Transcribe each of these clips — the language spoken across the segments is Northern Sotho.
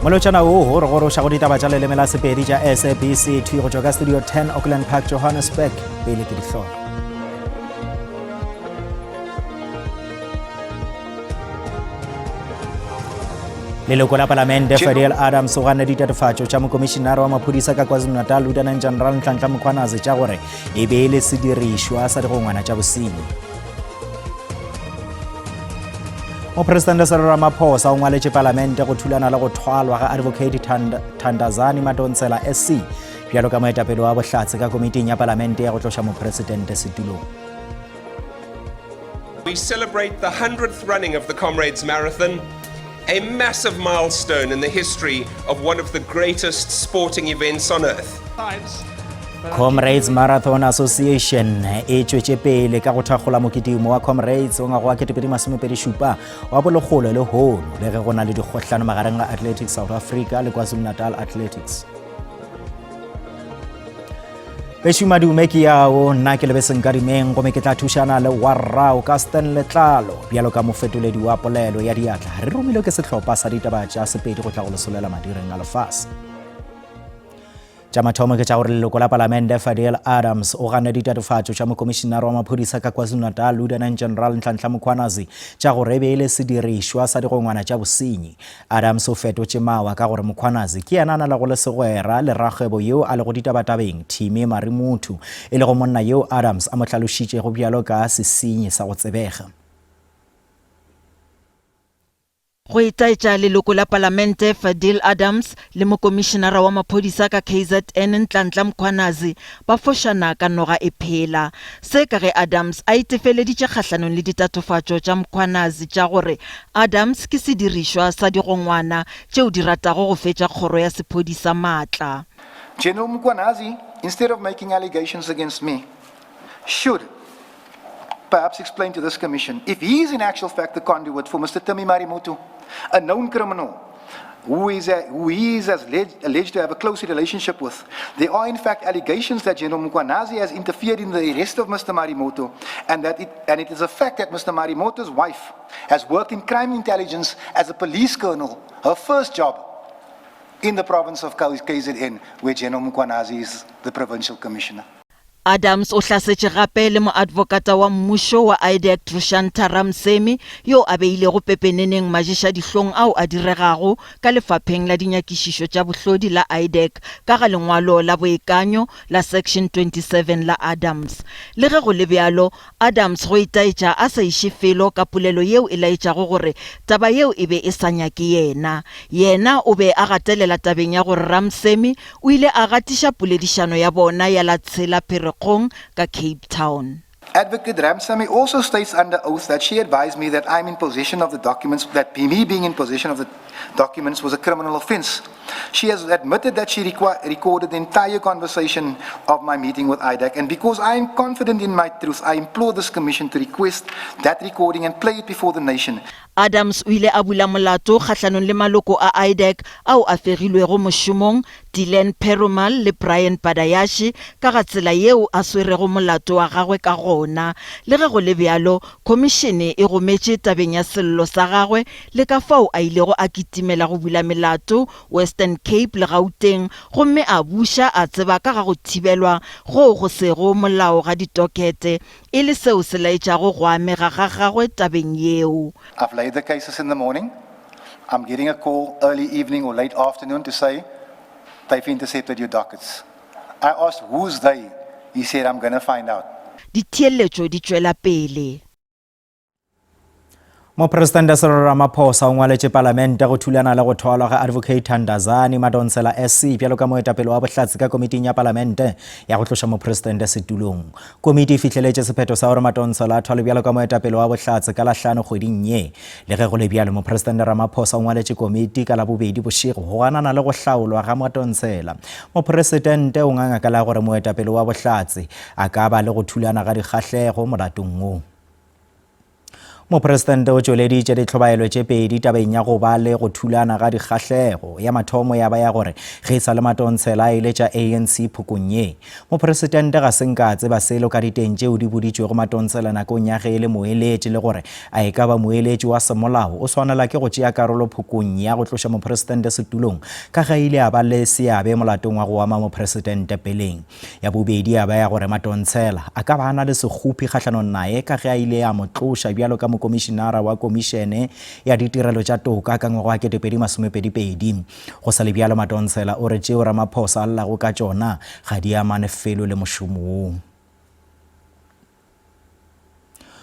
Molotšana wo o re goroša go ditaba tša leleme la Sepedi tša SABC thwi go tšwa ka Studio 10 Auckland Park Johannesburg. Pele ke dihlogo. Leloko la Palamente Fadiel Adams o ganne ditatofatšo tša mokomišinara wa maphodisa ka KwaZulu-Natal Lieutenant General Nhlanhla Mkhwanazi tša gore e be e le sedirišwa sa digongwana tša bosenyi. Mopresidente Cyril Ramaphosa o ngwaletše Palamente go thulana le go thwalwa ga Advocate Thandazani Madonsela SC bjalo ka moetapele wa bohlatse ka komiting ya Palamente ya go tloša mopresidente setulong. We celebrate the 100th running of the Comrades Marathon, a massive milestone in the history of one of the greatest sporting events on earth. Comrades Marathon Association e tšwetše pele ka go thakgola mokitimo wa Comrades wa ngwaga wa 2027 wa bolekgolo le hono le ge go na le dikgohlano magareng ga Athletics South Africa le KwaZulu-Natal Athletics. Bešo madume ke yao nna ke lebe senkadimeng gomme ke tla thušana le warrao ka Stan Letlalo bjalo ka mofetoledi wa polelo ya diatla re romilwe ke sehlopha sa ditaba tša Sepedi go tla go lesolela madireng a lefase. Tša mathomo ke tša gore leloko la palamente Fadiel Adams o ganne ditatofatšo tša mokomišinara wa maphodisa ka KwaZulu-Natal Lieutenant General Nhlanhla Mkhwanazi tša gore e be e le sedirišwa sa digongwana tša bosenyi. Adams o fetotše mawa ka gore Mkhwanazi ke yena a na lego le segwera le rakgwebo yo a lego ditabatabeng Timmy Marimuthu, e lego monna yo Adams a mo hlalošitšego bjalo ka sesenyi sa go tsebega. Go itaetša leloko la palamente Fadil Adams le mokomišenara wa maphodisa ka KZN Nhlanhla Mkhwanazi ba fošana ka noga e phela. Se ka ge Adams a itefeleditše kgahlanong le ditatofatšo tša Mkhwanazi tša gore Adams ke sedirišwa sa digongwana tšeo di ratago go fetša kgoro ya sephodisa maatla. General Mkhwanazi, instead of making allegations against me, should perhaps explain to this commission if he is in actual fact the conduit for Mr. Timmy Marimutu, a known criminal who, is a, who he is as alleged, alleged to have a close relationship with. There are in fact allegations that General Mkhwanazi has interfered in the arrest of Mr. Marimoto and, that it, and it is a fact that Mr. Marimoto's wife has worked in crime intelligence as a police colonel, her first job in the province of KZN, where General Mkhwanazi is the provincial commissioner. Adams o hlasetše gape le moadvokata wa mmušo wa IDAC Drushantha Ramsamy yo a beilego pepeneneng maješadihlong ao a diregago ka lefapheng la dinyakišišo tša bohlodi la IDAC ka ga lengwalo la boekanyo la Section 27 la Adams. Le ge go le bjalo, Adams go itaetša a sa iše felo ka polelo yeo e laetšago gore taba yeo e be e sa nyake yena. Yena o be a gatelela tabeng ya gore Ramsamy O ile a gatiša poledišano ya bona ya la tshela Pherekgong ka Cape Town. Advocate Ramsamy also states under oath that she advised me that I'm in possession of the documents, that me being in possession of the documents was a criminal offence. She has admitted that she recorded the entire conversation of my meeting with IDAC, and because I am confident in my truth, I implore this commission to request that recording and play it before the nation. Adams o ile a bula molato kgahlanong le maloko a IDAC ao a fegilwego mošomong, Dylan Perumal le Brian Padayashe, ka ga tsela yeo a swerego molato wa gagwe ka gona. Le ge go le bjalo, khomišene e gometše tabeng ya sello sa gagwe le ka fao a ilego a kitimela go bula melato Western Cape le Gauteng gomme a buša a tseba ka ga go thibelwa goo go sego molao ga ditokete e le seo se laetšago go amega ga gagwe tabeng yeo. I've laid the cases in the morning, I'm getting a call early evening or late afternoon to say they've intercepted your dockets. I asked who's they, he said I'm gonna find out. Ditheeletšo di tšwela pele. Mopresidente Cyril Ramaphosa o ngwaletše palamente go thulana le go thwalwa ga Advocate Thandazani Madonsela SC bjalo ka moetapele wa bohlatse ka komiting ya palamente ya go tloša mopresidente setulong. Komiti e fihleletše sephetho sa gore Madonsela a thwalwe bjalo ka moetapele wa bohlatse ka Lahlano kgweding ye. Le ge go le bjalo, Mopresidente Ramaphosa o ngwaletše komiti ka Labobedi bošego go ganana le go hlaolwa ga Madonsela. Mopresidente o nganga ka la gore moetapele wa bohlatse a ka ba le go thulana ga dikgahlego molatong wo. Mopresidente o tšweleditše ditlhobaelo tše pedi tabeng ya go ba le go thulana ga dikgahlego. Ya mathomo ya ba ya gore ge e sa le Matontshela a eletša ANC phokong ye. Mopresidente ga se nka a tseba selo ka diteng tšeo di boditšwego Matontshela nakong ya ge e le moeletši le gore a e ka ba moeletši wa semolao o swanela ke go tšea karolo phokong ya go tloša mopresidente setulong ka ge a ile a ba le seabe molatong wa go ama mopresidente peleng. Ya bobedi ya ba ya gore Matontshela a ka ba a na le sekgophi kgahlanong naye ka ge a ile a mo tloša bjalo ka mokomišinara wa Komišene ya Ditirelo tša Toka ka ngwaga wa 2022. Go sa le bjalo Matontshela o re tšeo Ramaphosa a llago ka tšona ga di amane felo le mošomo wo.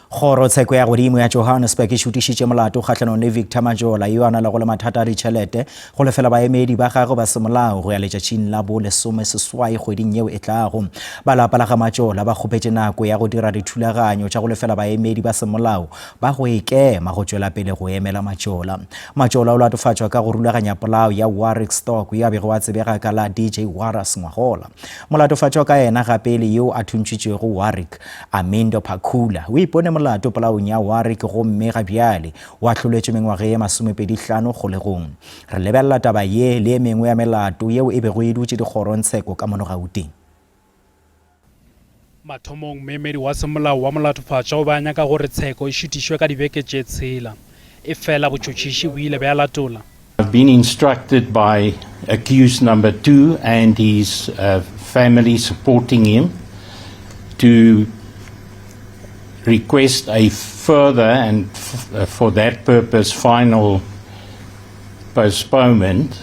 Kgorotsheko ya godimo ya Johannesburg e šutišitše molato kgahlanong le Victor Majola yo a nalago le mathata a ditšhelete go lefela baemedi ba gagwe ba semolao go ya letšatšing la bo 18 kgweding yeo e tlago. Ba lapa la ga Majola ba kgopetše nako ya go dira dithulaganyo tša go lefela baemedi ba semolao ba go ikema go tšwela pele go emela Majola. Majola o latofatšwa ka go rulaganya polao ya Warwick Stock yo a bego a tsebega ka la DJ Warras ngwagola. Molatofatšwa ka yena gape le yo a thuntšitšwego Warwick, Amindo Phakula, o ipone molato polaong ya Warwick gomme ga bjale o ahloletšwe mengwaga ye masomepedihlano kgolegong. Re lebelela taba ye le e mengwe ya melato yeo e bego e dutše dikgorongtsheko ka mono Gauteng. Mathomong, moemedi wa semolao wa molatofatšwa o be a nyaka gore tsheko e šutišwe ka dibeke tše tshela. Efela botšhotšhiši bo ile bja latola. I've been instructed by accused number 2 and his uh, family supporting him to request a further and uh, for that purpose final postponement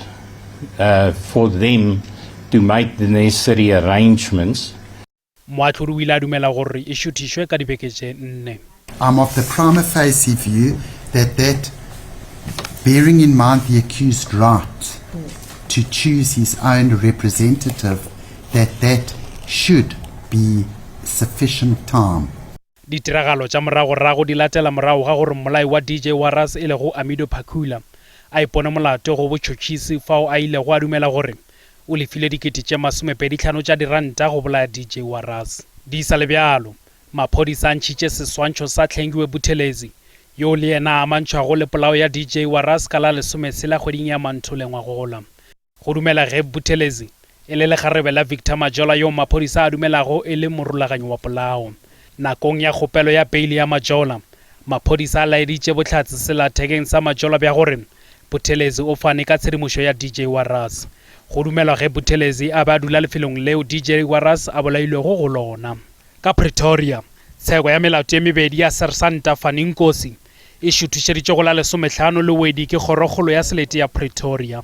uh, for them to make the necessary arrangements. Moahlodi o ile a dumela gore e šuthišwe ka dibeke tše nne. I'm of the prima facie view that that, bearing in mind the accused right to choose his own representative, that that should be sufficient time. Ditiragalo tša moragorago di latela morago ga gore mmolai wa DJ Warras e lego Amido Phakula a ipone molato go botšhotšhisi fao a ilego a dumela gore O lefile dikete tše masomepedihlano tša diranta go bolaya DJ Warras. Di sa le bjalo, maphodisa a ntšhitše seswantšho sa Hlengiwe Buthelezi, yoo le yena a amantšhwago le polao ya DJ Warras ka la lesometshela kgweding ya Manthole ngwagola. Go dumela ge Buthelezi e le lekgarebe la Victor Majola yoo maphodisa a dumelago e le morulaganyi wa polao. Nakong ya kgopelo ya beili ya Majola, maphodisa a laeditše bohlatse selathekeng sa Majola bja gore Buthelezi o fane ka tshedimošo ya DJ Warras. Go dumelwa ge Buthelezi a be a dula lefelong leo DJ Warras a bolailwego go lona. Ka Pretoria, tsheko ya melato ye mebedi ya Sersanta Fani Nkosi e šuthišeditšwe go la lesomehlano Lewedi ke Kgorokgolo ya Selete ya Pretoria.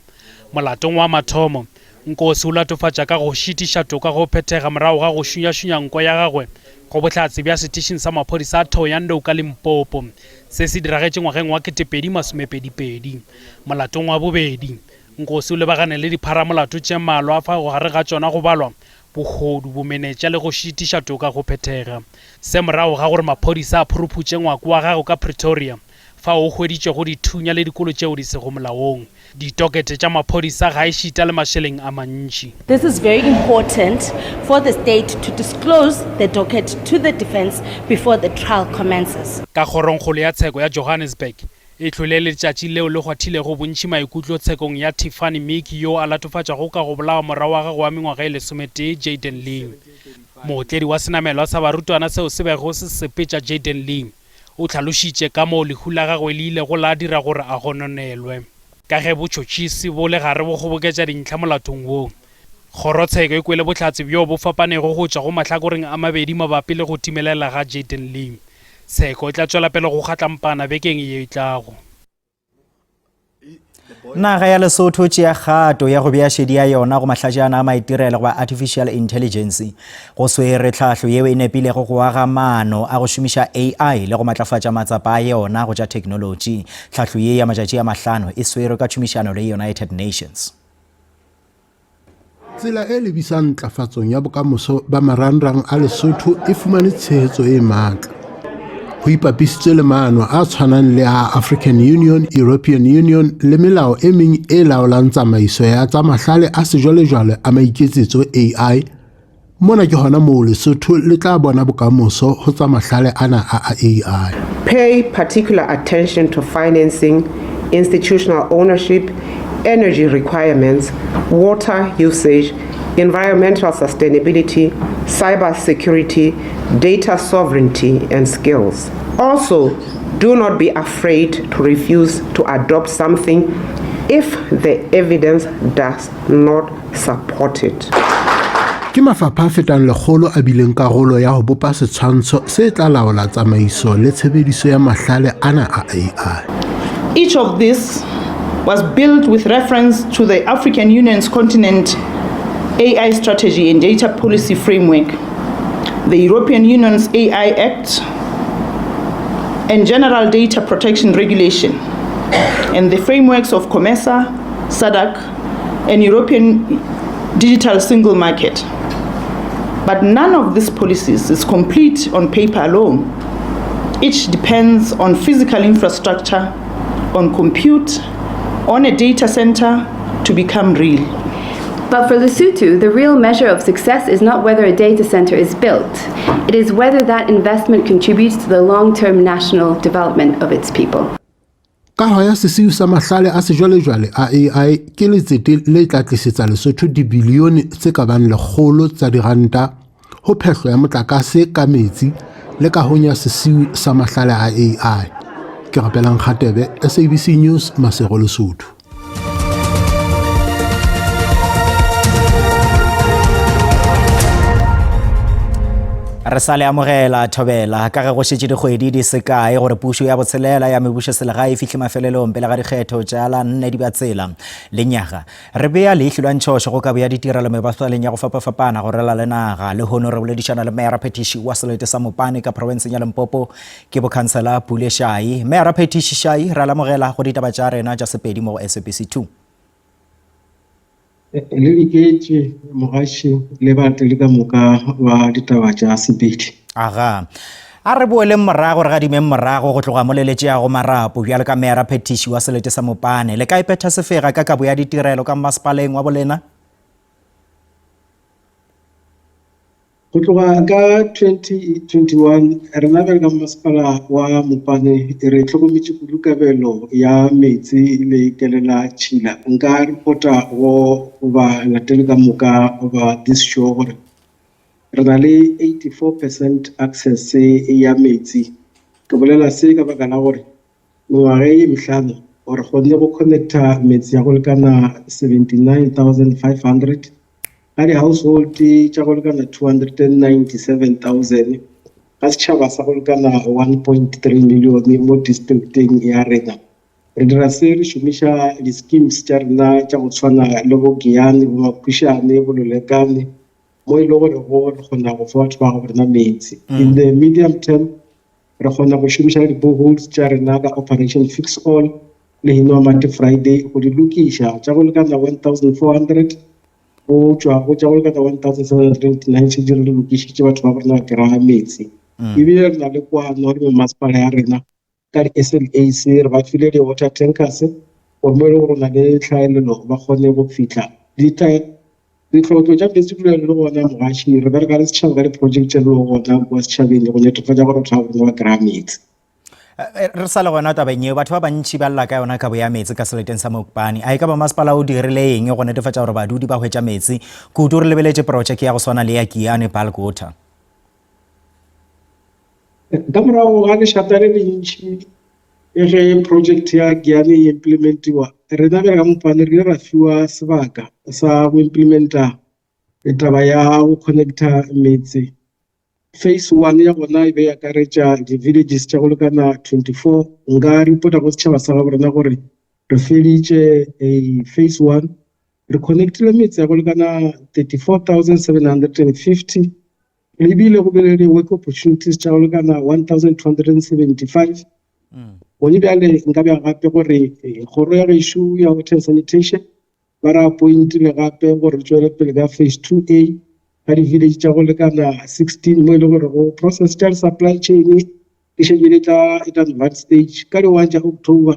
Molatong wa mathomo, Nkosi o latofatša ka go šitiša toka go phethega morago ga go šunyašunya nko ya gagwe go bohlatse bja setišing sa maphodisa a Thohoyandou ka Limpopo. Se se diragetše ngwageng wa 2022. Molatong wa bobedi, Nkosi o lebagane le dipharamolato tše mmalwa fa gare ga tšona go balwa bohodu, bomenetša le go šitiša toka go phethega. Se morago ga gore maphodisa a phuruphutše ngwako wa gagwe ka Pretoria fao o hweditšwego dithunya le dikolo tšeo di sego molaong, ditokete tša maphodisa gaešita le mašeleng a mantši. This is very important for the state to disclose the docket to the defence before the trial commences. Ka Kgorongkgolo ya Tsheko ya Johannesburg e hlwele letšatši leo le kgwathilego bontši maikutlo tshekong ya Tiffany Meek yoo a latofatšwago ka go bolaya morwa wa gagwe wa mengwaga e lesometee Jayden Lee. Mootledi wa senamelwa sa barutwana seo se bego se sepetša Jayden Lee O hlalošitše kamoo lehu la gagwe le ilego la dira gore a gononelwe. Ka ge botšhotšhisi bo le gare bo kgoboketša dintlha molatong wo, kgorotsheko e kwele bohlatse bjo bo fapanego go tšwa go mahlakoreng a mabedi mabapi le go timelela ga Jayden Lee. Tsheko e tla tšwela pele go kgatlampana bekeng ye e tlago. Naga ya Lesotho tšea kgato ya go bea šedi ya yona go mahlajana a maitirelo goba artificial intelligence. Go swere tlhahlo yeo e nepilego go aga maano a go šomiša AI le go matlafatša matsapa a yona go tša theknolotši. Tlhahlo ye ya matšatši a mahlano e swerwe ka tšhomišano le United Nations. Tsela e lebisang ntlafatsong ya bokamoso ba marangrang a Lesotho e fumane tshehetso e matla. Ho ipapisitswe le maano a tshwanang le a African Union, European Union le melao e meng e laolang tsamaiso ya tsa mahlale a sejwalejwale a maiketsetso AI. Mona ke hona moo Lesotho le tla bona bokamoso ho tsa mahlale ana a a AI. Pay particular attention to financing, institutional ownership, energy requirements, water usage, environmental sustainability, cyber security, data sovereignty, and skills. Also, do not be afraid to refuse to adopt something if the evidence does not support it. Ke mafapha a fetang lekgolo a bileng karolo ya ho bopa setshwantsho se tla laola tsamaiso le tshebediso ya mahlale ana a AI. Each of these was built with reference to the African Union's continent AI strategy and data policy framework, the European Union's AI Act, and General Data Protection Regulation, and the frameworks of COMESA, SADC, and European Digital Single Market. But none of these policies is complete on paper alone. Each depends on physical infrastructure, on compute, on a data center to become real. But for Lesotho, the real measure of success is not whether a data center is built. It is whether that investment contributes to the long-term national development of its people. Kaho ya sesiu sa mahlale a sejwalejwale a AI ke letsete le tla tlisetsa Lesotho dibilione tse ka bang lekgolo tsa diranta ho phehlo ya motlakase ka metsi le kahong ya sesiu sa mahlale a AI. Ke Rapelang Kgatebe, SABC News, Maseru, Lesotho. Re sa le amogela thobela ka ge go šetše dikgwedi di se kae gore pušo ya botshelela ya mebušo selegae e fihle mafelelong pele ga dikgetho tša la nne di ba tsela lenyaga. Re bea leihlo la ntšhošo go kabo ya ditirelo mebaswaleng ya go fapafapana go rela le naga. Lehono re boledišana le Meyara Phethiši wa selete sa Mopane ka profenseng ya Limpopo ke bokhansela Pule Shai. Meyara Phethiši Shai, re a lamogela go ditaba tša rena tša Sepedi mo go SABC 2. Le diketše, mogaši le balatedi ka moka ba ditaba tša Sepedi. Aga. A re boeleng morago re gadimeng morago go tloga mo le letšeago marapo bjalo ka Meyara Phethiši wa selete sa Mopane. Le ka iphetha sefega ka kabo ya ditirelo ka mmasepaleng wa bolena? Go tloga ka 2021, rena bjalo ka Mmasepala wa Mopane re hlokometše kudu kabelo ya meetse le kelela tšhila. Nka reporta go balatedi ka moka ba this show gore re na le 84 percent access ya meetse. Ke bolela se ka baka la gore mengwaga ye mehlano re kgonne go connecta metse ya go lekana 79,500 ga di-household tša go lekana 297,000 ga setšhaba sa go lekana 1.3 million mo districteng ya rena. Re dira se re šomiša di-schemes tša rena tša go tshwana le bo Giyani, bo Makhušane, bo Lolekane mo e le gore go re kgona go fa batho ba gabo rena meetse. In the medium term Re kgona go šomiša di-boreholes tša rena ka Operation Fix All le Hinwamati Friday go di lokiša tša go lekana 1,400 go tšwa go tša go lekana 1,789 tše di re lokišitše batho ba rena ba kry-a meetse. Ebile re na le kwano le mmasepala ya rena ka di-SLAs re ba file di-water tankers gore mo e le gore o na le tlhaelelo ba kgone go fihla. Ditlhotlo tša meetse di dula di le gona mogaši. Re bereka le setšhaba ka di-project tše di lego gona kua setšhabeng go netefatša gore batho ba rena ba kry-a meetse. Re sa le gona tabeng yeo, batho ba bantši ba lla ka yona kabo ya meetse ka seleteng sa Mokopane. A e ka ba masepala o dirile eng go netefatša gore badudi ba hwetša meetse, kudu re lebeletše projeke ya go swana le ya Giyani Bulk Water? Ka morago ga lešata le lentši E ge project ya Giyani e implementiwa, rena bjale ka Mopane re ile ra fiwa sebaka sa go implementa taba ya go connecta metse. Phase one ya gona e be e akaretša di-villages tša go lekana 24. Nka reporta go setšhaba sa gabo rena gore re feditše phase one, re connectile metse ya go lekana 34,750 Ebile go bile le work opportunities tša go lekana 1275. Gone bjale nka bja gape gore eh, kgoro ya gešo ya water and sanitation ba re appointile gape gore re tšwele pele ka phase 2A ka di-village tša go lekana 16 mo e le gore go process tša supply chain di šetše di tla at advanced stage ka di 1 tša October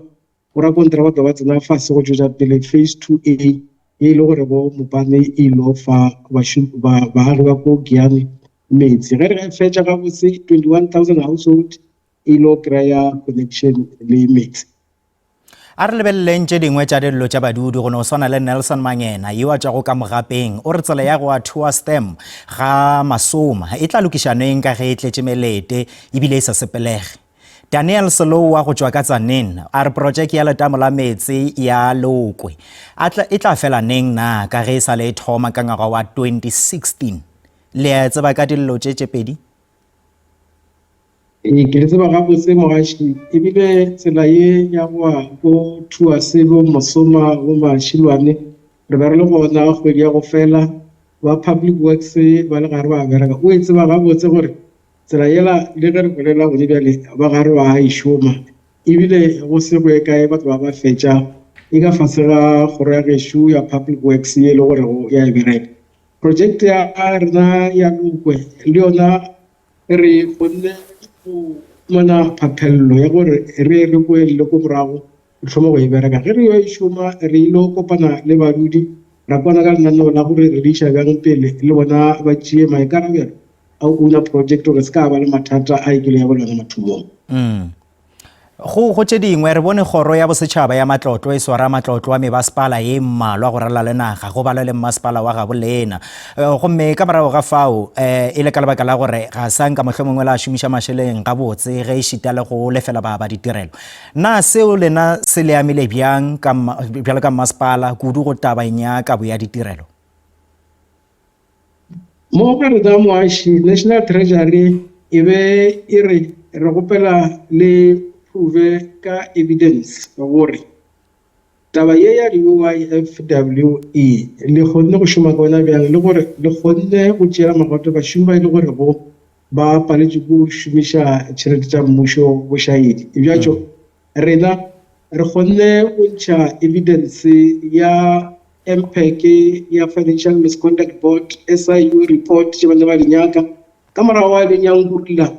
Borakontraka ba tla ba tsena fase go tšwetša pele Phase 2A ye e le gore bo Mopane e ilo fa baagi ba ko Giyani metsi. Ge re ka e fetša gabotse 21,000 household e ilo kry-a connection le metsi. A re lebeleleng tše dingwe tša dillo tša badudi go no swana le Nelson Mangena yo a tšwago ka Mogapeng. O re tsela ya go athoa stem ga Masoma e tla lokiša neng ka ge e tletše melete ebile e sa sepelege. Daniel Selowa go tšwa ka Tzaneen a re projeke ya letamo la meetse ya Leokwe a tla, e tla fela neng na ka ge e sa le e thoma ka ngwaga wa 2016. Le a tseba ka dillo tše tše pedi? Ee, ke le tseba gabotse mogaši, ebile tsela ye ya go ya ko Thuaselo, Mosoma, go Mašilwane, re be re le gona kgwedi ya go fela, ba Public Works ba le gare ba bereka. O e tseba gabotse gore tsela yela le ge re bolela gone bjale ba gare ba e šoma, ebile go se go ye kae ba tlo ba ba fetša e ka fase ga kgoro ya gešo ya Public Works ye e le gorego ya e bereka. Project ya rena ya Lokwe le yona Re kgonne go fumana phaphello ya gore re re boelele ko morago re thome go e bereka. Ge re yo e šoma re ilo kopana le badudi ra kwana ka lenaneo la gore re le iša bjang pele le bona ba tšee maikarabelo a go owner project gore se ka ba le mathata a e kile ya ba le ona mathomong. Go go tše dingwe, re bone Kgoro ya Bosetšhaba ya Matlotlo e swara matlotlo a mebasepala ye mmalwa go ralala le naga, go balwa le mmasepala wa gabo lena. Gomme ka morago ga fao, e le ka lebaka la gore ga sa nka mohlomongwe la šomiša mašeleng gabotse ge ešita le go lefela baaba ditirelo. Na seo lena se le amile bjang ka bjalo ka mmasepala, kudu go tabeng ya kabo ya ditirelo? Mo ga rena moaši, National Treasury e be e re re gopela le prove ka evidence gore taba ye ya di-UIFWE le kgonne go šoma ka yona bjang le gore le kgonne go tšeela magato bašomi ba e le gorego ba paletšwe ke go šomiša tšhelete tša mmušo bošaedi. Bjatšo rena re kgonne go ntšha evidence ya MPAC ya Financial Misconduct Board, SIU report tše ba ne ba di nyaka. Ka morago ga Benyankurula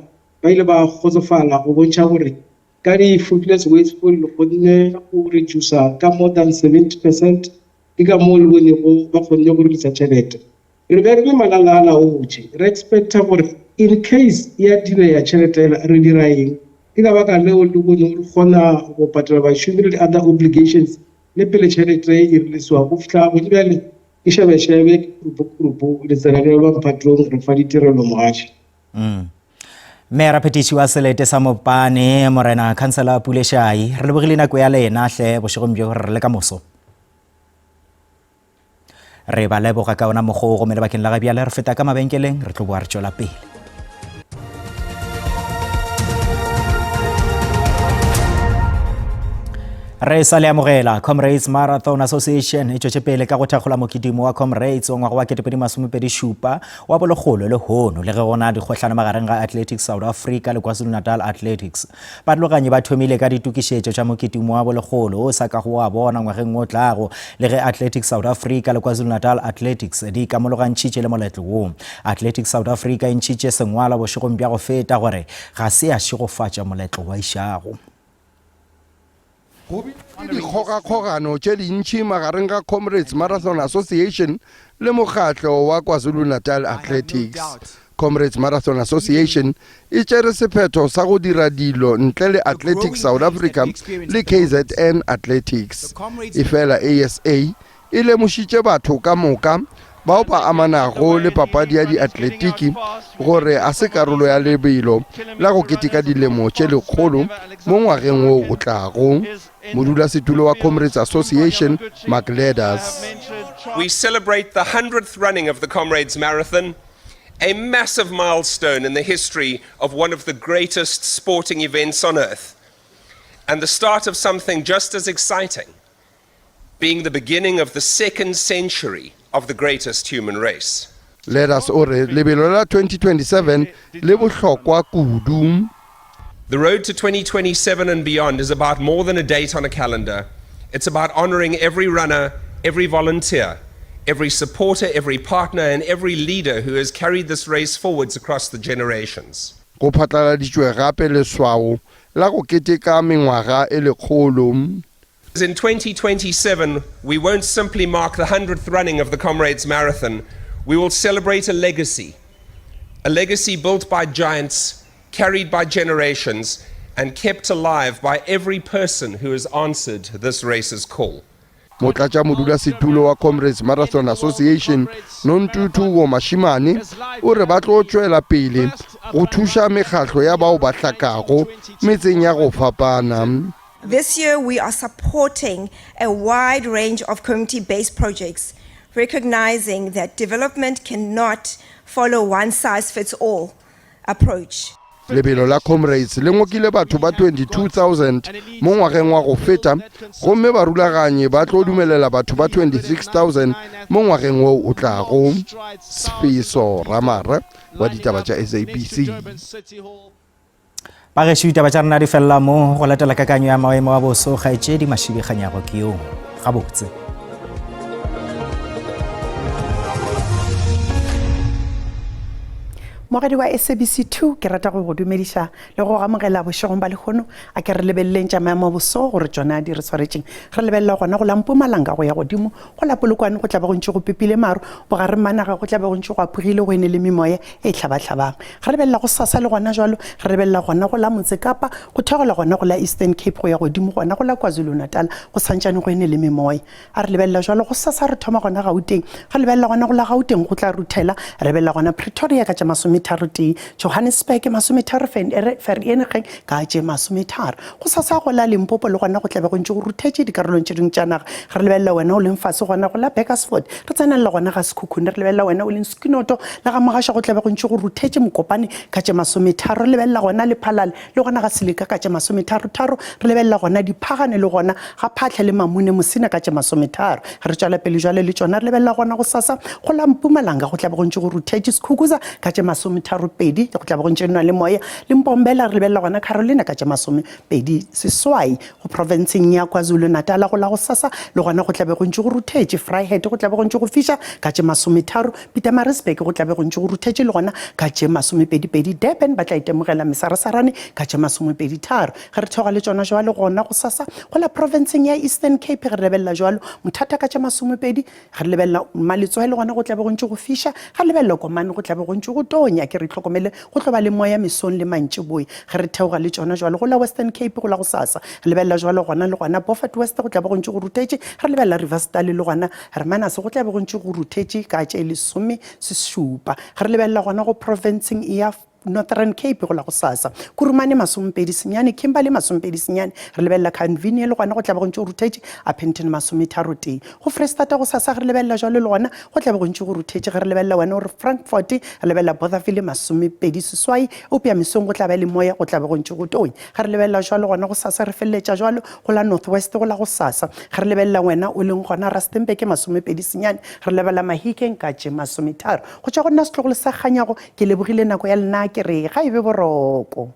ba ile ba kgotsofala go bontšha gore ka di fruitless wasteful le kgonne go reducer ka more than 70 percent, ke ka moo le bonego ba kgonne go releasa tšhelete. Re be re le malalaalaotše re expecta gore in case ya delaya tšhelete yela re dira eng. Ke ka baka leo le bonego re kgona go patela bašomi le di other obligations Le pele tšhelete e releasiwa go fihla gone bjale ke šebešebe, ke khurupu-khurupu, le tsena le ba mphatong re fa ditirelo mogaši. Mm. Meyara phetiši wa selete sa Mopane, Morena Khansela Pule Shai, re lebogile nako ya lena hle bošegong bjo re le ka moso. Re ba leboga ka ona mokgwa wo gomme lebakeng la ga bjale re feta ka mabenkeleng re tlo boa re tšwela pele. Re sa le amogela Comrades Marathon Association e tšwetše pele ka go thakgola mokidimo wa Comrades wa ngwaga wa 2027 wa bolekgolo lehono le ge go na dikgohlano magareng ga Athletics South Africa le KwaZulu-Natal Athletics. Baraloganyi ba thomile ka ditokišetšo tša mokitimo wa bolekgolo o sa kago wa bona ngwageng o tlago, le ge Athletics South Africa le KwaZulu-Natal Athletics di ikamologantšhitše le moletlo wo. Athletics South Africa e ntšhitše sengwalwa bošegong bja go feta gore ga se ya šegofatša moletlo wa išago. Go bile le dikgogakgogano tše dintši magareng ga Comrades Marathon Association le mokgatlo wa KwaZulu-Natal Athletics. Comrades Marathon Association e tšere sephetho sa go dira dilo ntle le Athletics South Africa le KZN Athletics. Efela ASA e lemošitše batho ka moka bao ba amanago le papadi ya diatletiki gore a se karolo ya lebelo la go keteka dilemo tše lekgolo mo ngwageng wo o tlago. Modulasetulo wa Comrades Association, Mark Leathers. We celebrate the 100th running of the Comrades Marathon, a massive milestone in the history of one of the greatest sporting events on earth, and the start of something just as exciting, being the beginning of the second century of the greatest human race. Leaders o re lebelo la 2027 le bohlokwa kudu. The road to 2027 and beyond is about more than a date on a calendar. It's about honoring every runner, every volunteer, every supporter, every partner, and every leader who has carried this race forwards across the generations. Go phatlaladitšwe gape leswao la go keteka mengwaga e lekgolo. In 2027, we won't simply mark the 100th running of the Comrades Marathon, we will celebrate a legacy. A legacy built by giants, carried by generations, and kept alive by every person who has answered this race's call. Motlatšamodulasetulo wa Comrades Marathon Association, Nontuthuko Mashimane, o re ba tlo tšwela pele go thuša mekgatlo ya bao ba hlakago metseng ya go fapana. This year we are supporting a wide range of community-based projects, recognizing that development cannot follow one-size-fits-all approach. Lebelo la Comrades le ngokile batho ba 22,000 mo ngwageng wa go feta gomme barulaganyi ba tlo dumelela batho ba 26,000 mo ngwageng wo o tlago. Sfiso Ramara wa ditaba tša SABC. Bagešo ditaba tša rena di felela mo go latela kakanyo ya maemo a boso kgaetšedi Mašibi Kganyago ke yo gabotse. Mogadi wa SABC 2 ke rata go go dumediša le go amogela bošegong ba lehono. A ke re lebeleleng tša maemo a boso gore tšona di re swaretšeng. Re lebelela gona go la Mpumalanga go ya godimo, go la Polokwane go tla be go ntše go pepile maru, bogareng ba naga go tla be go ntše go aphogile go ene le memoya e hlabahlabang. Re lebelela go sasa le gona jwalo, re lebelela gona go la Motse Kapa, go theogela gona go la Eastern Cape go ya godimo gona go la KwaZulu-Natal go santšane go ene le memoya. A re lebelela jwalo go sasa re thoma gona Gauteng. Re lebelela gona go la Gauteng go tla ruthela. Re lebelela gona Pretoria ka tše masometharotee, Johannesburg masometharo, Vereeniging ka tše masometharo. Go sasa go la Limpopo le gona go tla be go ntše go ruthetše dikarolong tše dingwe tša naga. Re lebelela wena o leng fase gona go la Burgersfort, re tsenelela gona ga Sekhukhune. Re lebelela wena o leng Sekinoto le ga Mogaša go tla be go ntše go ruthetše Mokopane ka tše masometharo. Re lebelela gona Lephalale Le gona ga Seleka ka tše masometharotharo, re lebelela gona Diphagane le gona ga Phahle le Mamune Mosina ka tše masometharo. Ge re tšwela pele jwale le tšona re lebelela gona gosasa go la Mpumalanga go tla be go ntše go ruthetše Sekhukuza ka tše masometharopedi, go tla be go ntše nwa le moya le Mpombela re lebelela gona Carolina ka tše masomepedi seswai. Go profenseng ya KwaZulu-Natala go la gosasa le gona go tla be go ntše go ruthetše Vryheid go tla be go ntše go fiša ka tše masometharo, Pietermaritzburg go tla be go ntše go ruthetše le gona ka tše masomepedipedi, Durban ba tla itemogela mesarasarane ka tše masomepeditharo. Ge re theoga le tšona jwalo gona gosasa go la profenseng ya Eastern Cape ge re lebelela jwalo Mthatha ka tše masomepedi, Ge re lebelela Maletswai le gona go tla be go ntše go fiša, ge re lebelela Komane go tla be go ntše go tonya. Ke re itlhokomele go tlo ba le moya mesong le mantšiboe. Ge re theoga le tšona jwalo go la Western Cape go la gosasa, re lebelela jwalo gona le gona Beaufort West go tla be go ntše go ruthetše. Ge re lebelela Riversdale le gona Hermanus go tla be go ntše go ruthetše ka tše lesome sešupa. Ge re lebelela gona go profenseng ya Northern Cape go la gosasa. Kurumane masomepedi senyane, Kimberley masomepedi senyane. Re lebelela Calvinia le gona go tla be go ntše go ruthetše, Upington masometharotee. Go Freistata gosasa ge re lebelela jwalo le gona go tla be go ntše go ruthetše. Ge re lebelela wena o re Frankfort, re lebelela Bothaville masomepedi seswai, eupša mesong go tla ba le moya go tla be go ntše go tonya. Ge re lebelela jwalo gona gosasa re feleletša jwalo go la North West go la gosasa. Ge re lebelela wena o leng gona Rustenburg masomepedi senyane, re lebelela Mahikeng ka tše masometharo. Go tšwa go nna setlogolo sa Kganyago Ke lebogile nako ya lena ke re ga e be boroko.